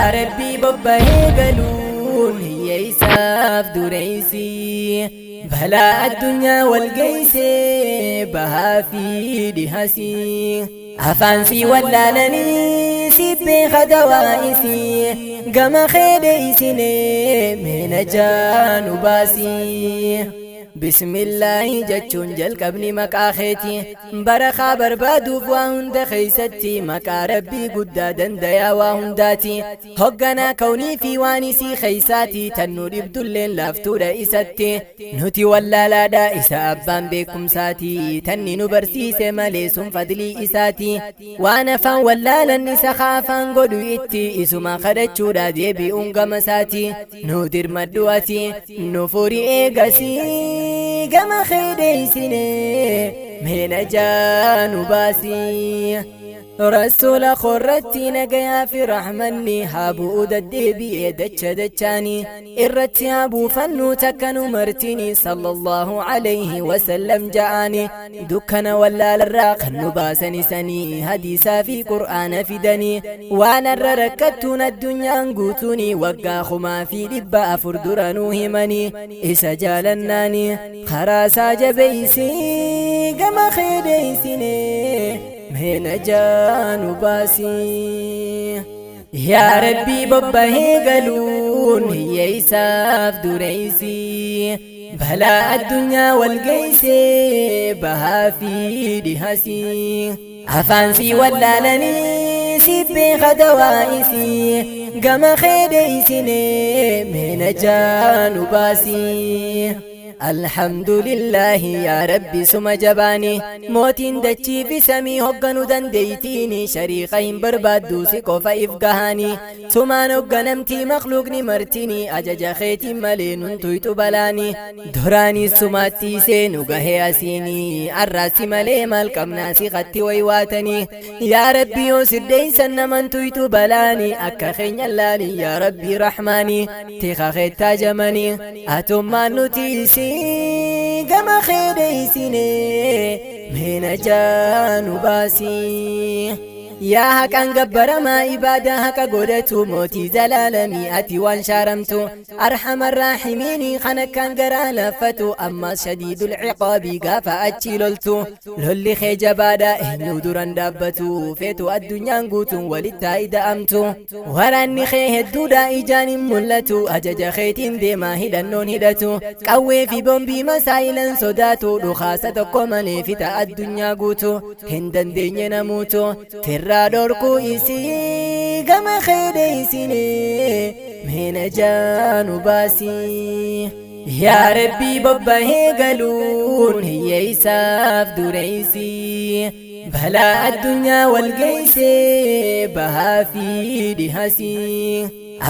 Yaa Rabbii bobbahee galuun hiyyeessaaf dureessi. Balaa addunyaa wal geessee bahaa fi dhihasi. Afaan si wallaalanii si beeka dawaa'isi. Gama kee dheeysinee mee najaa nu baasi. Bismillaahi jechuun jalqabni maqaa keeti. Barakaa barbaaduuf waa hunda keeysatti maqaa Rabbii guddaa dandayaa waa hundaati. Hogganaa kawnii fi waan isii keeysaati tan nu dhibdulleen laaftuudha isatti. Nuti wallaalaadha isa abbaan beekumsaati tanni nu barsiise malee sun fadlii isaati. Waan afaan wallaalan isa kaafaan godhu itti isuma kadhachuudha deebi'uun gama isaati. Nu dirmadhu ati nu furi eegasii gama kee dheeysine mee najaa nu baasii. Rasuula korratti nagayaa fi rahmanni haa bu'u deddeebi'ee dacha dachaani irratti haa buufannu takka nu martini sallallahu alayhi wasallam ja'aani dukkana wallaalarraa kan nu baasan isanii hadiisaa fi qur'aana fidanii waan irra rakkattuun addunyaan guutuuni waggaa 1400 dura nuu himanii isa jaalannaani karaa isaa jabeeysii gama kee deeysine mee najaa nu baasii. Yaa Rabbii bobbahee galuun hiyyeessaaf dureessi. Balaa addunyaa wal geessee bahaa fi dhihasi. Afaan si wallaalanii si beeka dawaa'isi. Gama kee dheeysine mee najaa nu baasii. Alhamdulillahi yaa Rabbi suma jabaani mootiin dachii fi samii hogganu dandeeytiini shariika hin barbaaddu si qofa if gahaani sumaan hogganamtii makluuqni martini ajaja keetiin malee nun tuyxu balaani duraanis sumaatti seenu gahee asiini arraasi malee maal qabnaa si qatti waywaatanii yaa Rabbi yoo sirdeeysan naman tuyxu balaani akka keenya laali yaa Rabbi rahmaani tika keettaa jamanii atummaan nuti isii gama kee dheeysine mee najaa nu baasii. Yaa haqaan gabbaramaa ibaadaa haqa godhatu mootii zalaalamii ati waan shaaramtu arhama raahimiini kan akkaan garaa laaffatu ammas shadiidul ciqaabii gaafa achi loltu lolli kee jabaadha eenyu duran dhaabbatu feetu addunyaan guutuun walitti haa ida'amtu waraanni kee hedduudha ijaan hin mul'atu ajaja keetiin deemaa hidhannoon hidhatu qawwee fi boombii masaayilan sodaatu dhukaasa tokko malee fixa addunyaa guutu hin dandeenye namuutu firraa dhorkuu isii gama kee dheeysine mee najaa nu baasii. Yaa Rabbii bobbahee galuun hiyyeessaaf dureessi. Balaa addunyaa wal geessee bahaa fi dhihasi.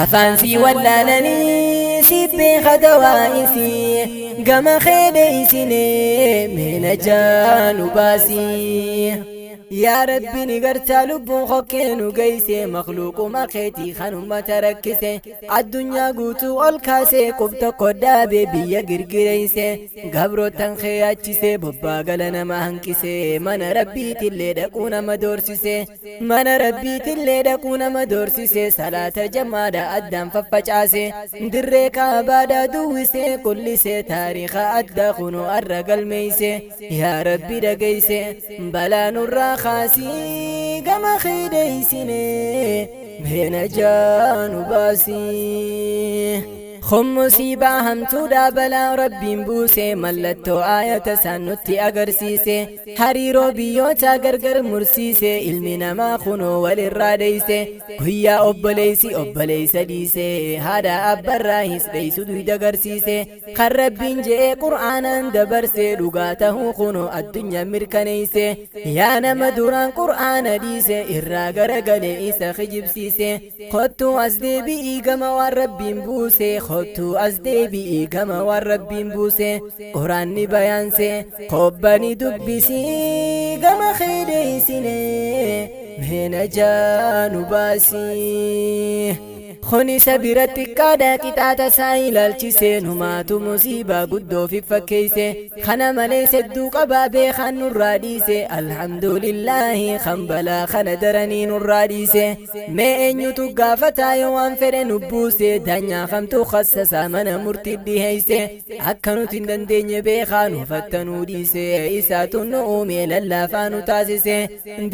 Afaan si wallaalanii si beeka dawaa'isi. Gama kee dheeysine mee najaa nu baasii. Yaa Rabbi ni gartaa lubbuun kokkee nu geeyse makluuquma keetii kan ummata rakkise addunyaa guutuu ol kaasee qub tokko dhaabe biyya girgireeyse gabrootan kee yaachise bobbaa gala nama hanqise mana rabbiitillee dhaquu nama doorsise mana rabbiitillee dhaquu nama doorsise salaata jamaadha addaan faffacaase dirree kaabaadha duwwise qullise taariika addaa kunoo arra galmeeyse yaa Rabbi dhageeyse balaa nurraa kaasii gama kee dheeysine mee najaa nu baasii. Kun musiibaa hamtuudha balaa Rabbiin buuse mallattoo aayata isaan nutti agarsiise hariiroo biyyoota gargar mursiise ilmi namaa kunoo walirraa dheeyse guyyaa obboleessi obboleessa dhiise haadha abbarraahis dheeysu duyda agarsiise kan Rabbiin je'ee qur'aanaan dabarse dhugaa tahuu kunoo addunyaa mirkaneeyse yaa nama duraan qur'aana dhiise irraa garagale isa kijibsiise kottuu as deebi'ii gama waan Rabbiin buuse kottuu as deebi'ii gama waan Rabbiin buuse quraanni bayaanse kobbani dubbisii gama kee dheeysine mee najaa nu baasii. Kun isa bira xiqqaadha qixaaxa isaa ilaalchisee numaatu musiibaa guddoo fi fakkeeyse. Kana malees hedduu qabaa beekaan nurraa dhiise. Alhamdulillaahi kan balaa kana daranii nurraa dhiise. Mee eenyutu gaafataa yoo waan fedhe nu buuse daanyaa kamtu khassasaa mana murtii dhiheeyse. Akka nuti hin dandeenye beekaa nu fattanuu dhiise. Isaatu nu uume lallaafaa nu taasise.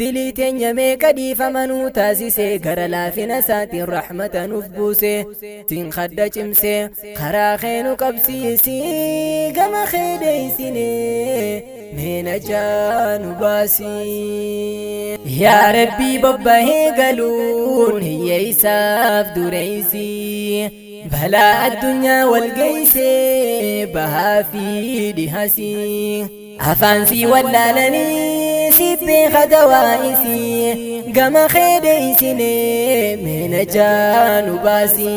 Dilii teenya meeqa dhiifama nu taasise gara laafina isaatiin rahmata nuuf buuse. Siin khadda cimse karaa kee nu qabsiisi gama kee deeysine mee najaa nu baasi. Yaa Rabbii bobbahee galuun hiyyeessaaf dureessi. Balaa addunyaa wal geeyse bahaa fi dhihasi. Afaan sii wallaalanii si beeka dawaa isii gama kee deeysine mee najaa nu baasi.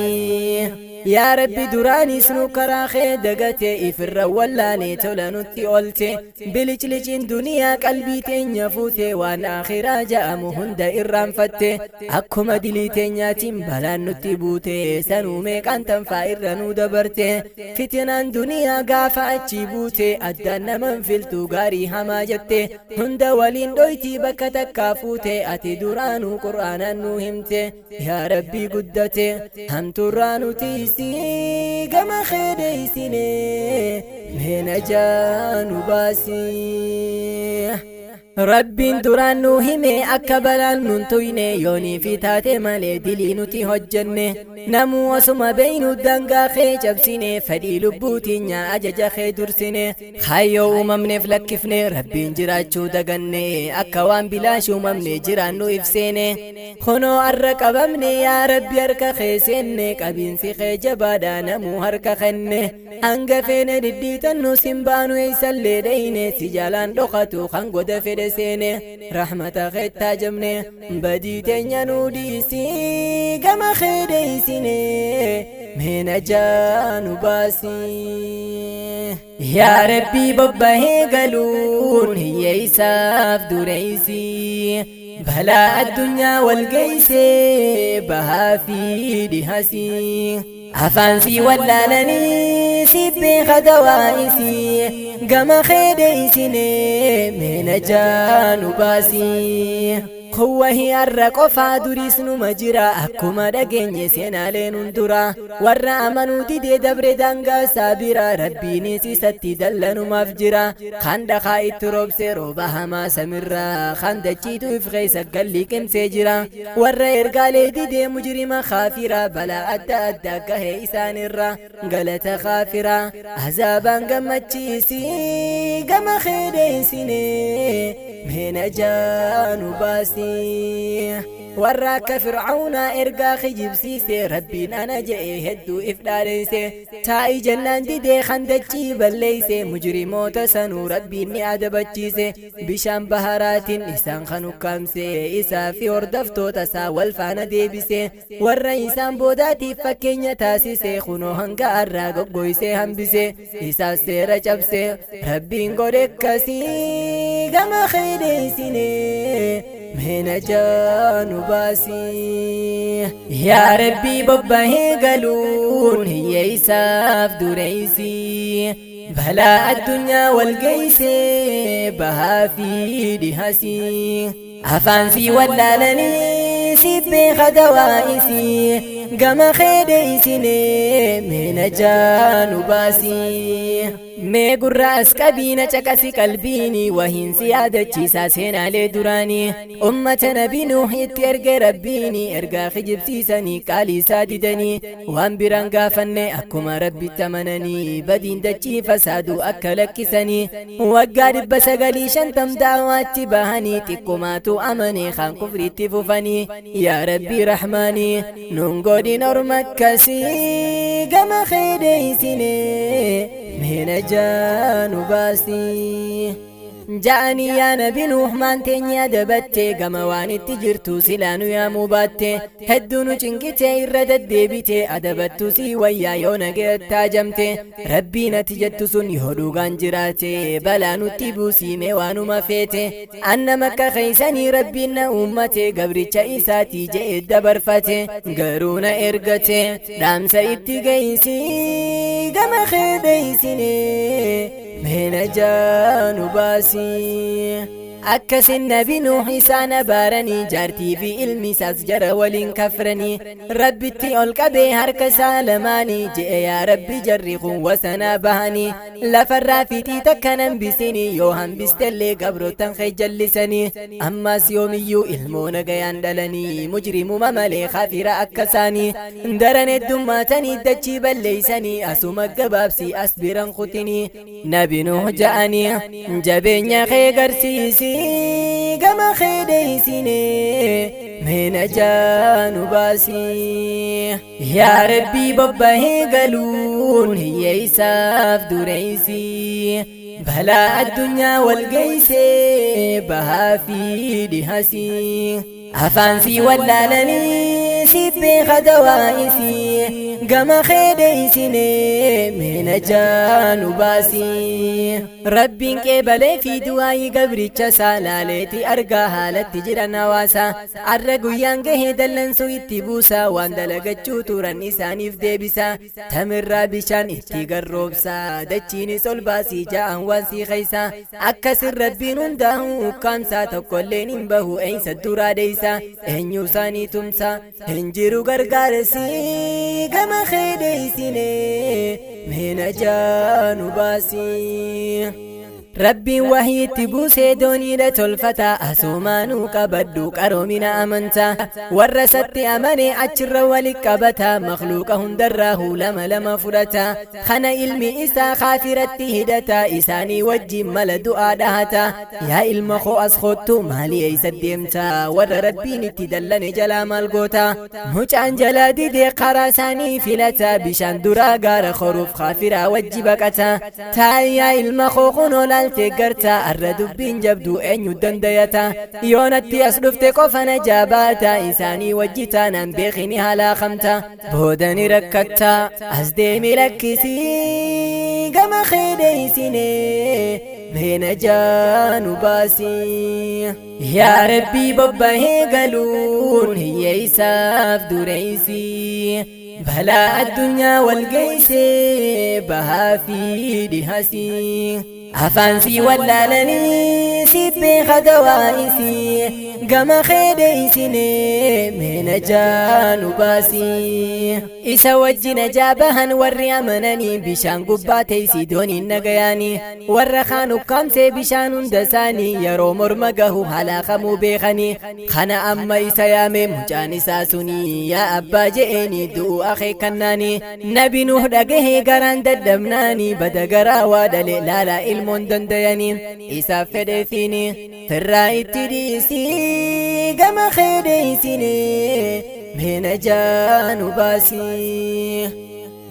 Yaa Rabbi duraanis nu karaa kee dagate ifirra wallaalee tola nutti olte bilicliciin duniyaa qalbii teenya fuute waan akhiraa ja'amu hunda irraanfatte akkuma dilii teenyaatiin balaan nutti buute sanuu meeqaan tanfaa irra nu dabarte Fitinaan duniyaa gaafa achii buute addaan naman filtu gaarii hamaa jette hunda waliin dhoytii bakka takkaa fuute ati duraanuu qur'aanaan nu himte yaa rabbii guddate hamtuurraa nu tiisi gama kee deeysine mee najaa nu baasi. Rabbiin duraan nu hime akka balaan nun tuyne yoonii fi taate malee dilii nuti hojjenne namuu osuma beeynu daangaa kee cabsine fedhii lubbuu teenya ajaja kee dursine kaayyoo uumamneef lakkifne rabbiin jiraachuu daganne akka waan bilaash uumamne jiraannu ibseene kunoo arra qabamne yaa rabbi harka kee seenne qabiinsi kee jabaadha namuu harka kenne. Hanga feene dhidhiitannu sin baanu eeysallee dheyne si jalaan dhokatu kan goda fedhe seene rahmata keettaa jabne badii teenya nuu dhiisi gama kee deeysine mee najaa nu baasi. Yaa Rabbii bobbahee galuun hiyyeessaaf dureessi balaa addunyaa wal geeyse bahaa fi dhihasi. Afaan sii wallaalanii si beeka dawaa isii gama kee deeysine mee najaa nu baasi. Kun wahii har'a qofaa duriis numa jira akkuma dhageenye seenaaleen hundura warra amanuu didee dabre daangaa isaa bira rabbiinis isatti dallanumaaf jira kan dhakaa itti roobse rooba hamaa samirra kan dachiitu if keessa galli qimsee jira. Warra ergaalee didee mujrima kaafira balaa adda addaa gahe isaanirra galata kaafira azaabaan gammachiisi gama kee deessine mee najaa nu baasi. Warra akka fir'aawnaa ergaa kijibsiise rabbiin ana je'e hedduu if dhaadheesse taa'i jennaan didee kan dachii balleeyse mujrimoota sanuu rabbiin ni adabachiise. Bishaan baharaatiin isaan kan ukkaamse isaa fi hordoftoota isaa wal faana deebise warra isaan boodaatiif fakkeenya taasise kunoo hanga har'aa goggoysee hambise isaas seera cabse rabbiin godhe akkasii gama keedeessine mee najaa nu baasi. Yaa Rabbii bobbahee galuun hiyyeessaaf dureessi. Balaa addunyaa wal geeyse bahaa fi dhihasi. Afaan sii wallaalanii si beeka dawaa isii gama kee deeysine mee najaa nu baasi. Mee gurra as qabiina caqasi qalbiini wahiin si yaadachiisaa seenaalee duraanii ummata nabi Nuuh itti erge rabbiini ergaa kijibsiisanii qaalii isaa didanii Waan biraan gaafanne akkuma rabbitti amananii badiin dachii fasaaduu akka lakkisanii waggaa 950 da'awaatti bahanii xiqqomaatu amanee kaan kufriitti fufanii yaa rabbii rahmaanii nun godhin orma akkasii gama kee deeysine mee najaa nu baasii. Ja'anii yaa nabi Nuuh maan teenya adabatte, gama waan itti jirtu silaa nu yaamuu baatte, hedduu nu cinqite irra deddeebite, adabattu sii wayyaa yoo nagayatti haajamte. Rabbiin ati jettu sun yoo dhugaan jiraate, balaa nutti buusii mee waanuma feete. Anna makka keeysanii Rabbiin na uummate, gabricha isaatii je'e dabarfate, garuu na ergate dhaamsa itti geeysi, gama kee dheeysine mee najaa nu baasii. Akkasin nabi Nuuh isaan abaaranii, jaartii fi ilmi isaas jara waliin kafranii. Rabbitti ol qabee harka isaa lamaanii je'e, yaa Rabbi, jarri kun wasanaa bahanii lafarraa fixii takka hambisini, yoo hambistellee gabrootan kee jallisanii, ammas yoomiyyuu ilmoo nagayaan dhalanii, mujrimuma malee kafira akka isaanii daran heddummaatanii dachii balleeysanii, asuma gabaabsii as biran kutinii. Nabi Nuuh ja'anii, jabeenya kee garsiisi, gama kee deeysine mee najaa nu baasii. Yaa Rabbii, bobbahee galuun hiyyeeysaaf dureeysii, balaa addunyaa wal geeysee bahaa fi dhihasii, afaan sii wallaalanii si beeka dawaa'isii, gama kee deeysine mee najaa nu baasii. Rabbiin qeebalee fi du'aayii gabricha isaa laaleeti argaa haalatti jiran hawaasa. Arra guyyaan gahee dallansuu itti buusa, waan dalagachuu turan isaaniif deebisa, tamirraa bishaan itti garroobsa, dachiinis ol baasii ja'an waan sii keeysa. Akkasin Rabbiin hundaa'u ukkaamsaa, tokkolleen hin bahu eeysa duraa deeysa, eenyu isaanii tumsa hin jiru gargaarsi, gama kee deeysine mee najaa nu baasii. Rabbiin wahiitti buusee dooniidha tolfata, asumaanuu qabadhu qaroomina amantaa, warra satti amane achirra wali qabata, makluuqa hundarraa lama lama fudhata. Kana ilmi isaa kaafiratti hidhata, isaanii wajjin mala du'aa dhahata. Yaa ilma koo, as kottu, maalii eeysa deemta? Warra Rabbiin itti dallane jalaa maal goota? Mucaan jalaa didee karaa isaanii filata, bishaan duraa gaara koruuf kaafiraa wajji baqata. Taayyaa ilma koo, kunoo laaltee garta, arra dubbiin jabduu eenyu dandayata? Yoonatti as dhufte qofa na jaabaata, isaanii wajji taanaan beekini halaakamta, booda ni rakkatta, as deemi lakkisii, gama kee deeysine mee najaa nu baasii. Yaa Rabbii, bobbahee galuun hiyyeeysaaf dureeysii, balaa addunyaa wal geeysee bahaa fi dhihasii, afaan sii wallaalanii si beeka dawaa'isii, gama kee deeysine mee najaa nu baasii. Isa wajji najaa bahan warri amananii, bishaan gubbaa teeysi dooniin nagayaanii, warra kaan ukkaamsee bishaan hunda isaanii, yeroo morma gahu halaakamuu beekanii. Kana amma isa yaame mucaan isaa suni, yaa abbaa je'eeni, du'u akeekkannaanii. Nabi Nuuh dhagahee garaan dadhabnaanii, bada garaa waa dhale laalaa ilmoon dandayanii, isaaf fedheefiini firraa itti dhiisii, gama kee deeysine mee najaa nu baasii.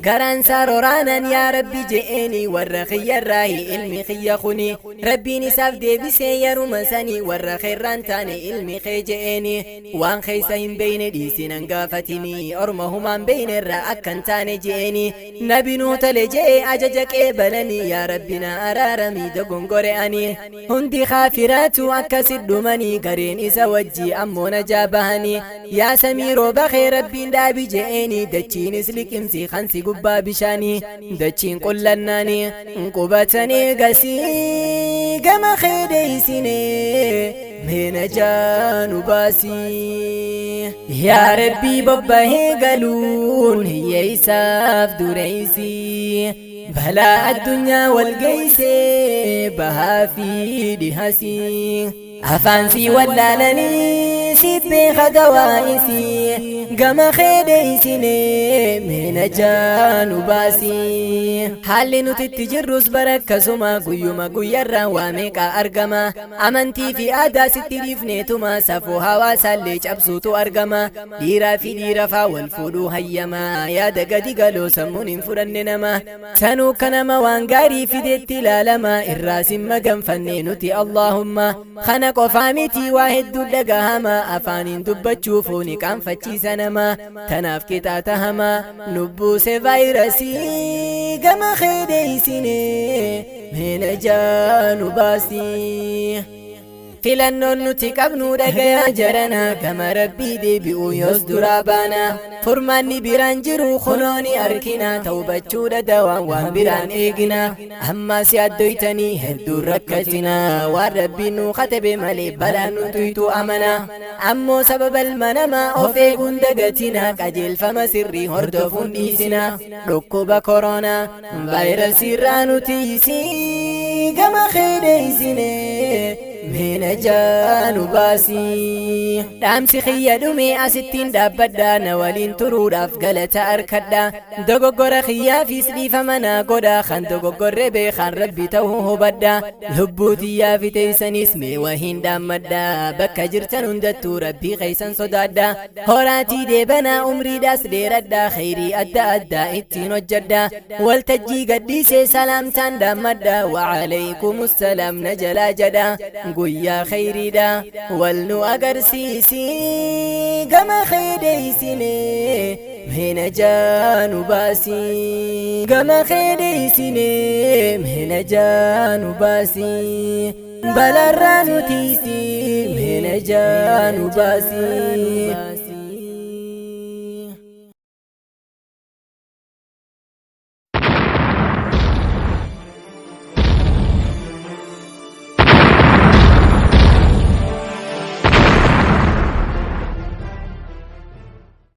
Garaan saaroraanan, yaa Rabbi je'eeni, warra kiyyarraahi ilmi kiyya kuni. Rabbiin isaaf deebisee yeruma sanii, warra keerraan taane ilmi kee je'eeni, waan keessa hin beeyne dhiisinan gaafatini, orma humaan beeyne irraa akkan taane je'eeni. Nabi Nuuh tole je'e, ajaja qeebalanii, yaa Rabbi na araaramii, dogongore ani. Hundi kaafiraatu akkasit dhumanii, gareen isa wajjii ammoo najaa bahanii. Yaa samii, rooba kee Rabbiin dhaabi je'eeni, dachiinis liqimsi kansi gubbaa bishaanii, dachiin qullannaanii qubatanii gasii, gama kee deeysine mee najaa nu baasii. Yaa Rabbii, bobbahee galuun hiyyeeysaaf dureeysii, balaa addunyaa wal geeysee bahaa fi dhihasii, afaan sii wallaalanii. Si beeka dawaa isii gama kee dheeysinee mee najaa nu baasii. Haalli nuti itti jirrus bara akkasuma guyyuma guyyarraan waa meeqa argama. Amantii fi aadaa sitti dhiifneetuma safuu hawaasaallee cabsuutu argama. Dhiiraa fi dhiira faa wal fuudhuu hayyama. Yaada gadi galoo sammuun hin fudhanne nama. Sanuu akka nama waan gaarii fidetti ilaalama. Irraas hin maganfanne nuti Allaahumma. Kana qofaa miti waa hedduu dhagahama. Afaaniin dubbachuufuu ni qaanfachiisa nama. Tanaaf qixaaxa hamaa nu buuse vaayirasii gama kee dheeysinee mee najaa nu baasii. Filannoon nuti qabnu dhagayaa jarana gama rabbii deebi'uu yoos duraa baana. Furmaanni biraan jiru kunoo ni arkina tawbachuudha dawaan waan biraan eegina. Ammaas yaaddoytanii hedduun rakkatina waan rabbiin nuu katabe malee balaan nu tuytu amana. Ammoo sababa ilma namaa of eeguun dagatina qajeelfama sirrii hordofuun dhiisina. Dhukkuba koronaa vaayirasii irraa nu tiisii gama kee dheeysinee mee najaa nu baasii. Dhaamsi kiyya dhume asittiin dhaabbadha na waliin turuudhaaf galata arkadha. Dogoggora kiyyaafis dhiifama naa godha kan dogoggorre beekaan rabbi ta'uu hubadha. Lubbuu tiyyaa fi teeysanis mee wahiin dhaammadha bakka jirtan hundattuu rabbii keeysan sodaadha. Horaatii deebanaa umriidhaas dheeradha kheyrii adda addaa ittiin hojjedha. Waltajjii gadhiisee salaamtaan dhaammadha wa'aleeykumus salaam na jalaa jedha. Guyyaa kheyriidha wal nu agarsiisi gama kee deeysinee mee najaa nu baasi. Gama kee deeysinee mee najaa nu baasi. Balaarraa nu tiisi mee najaa nu baasi.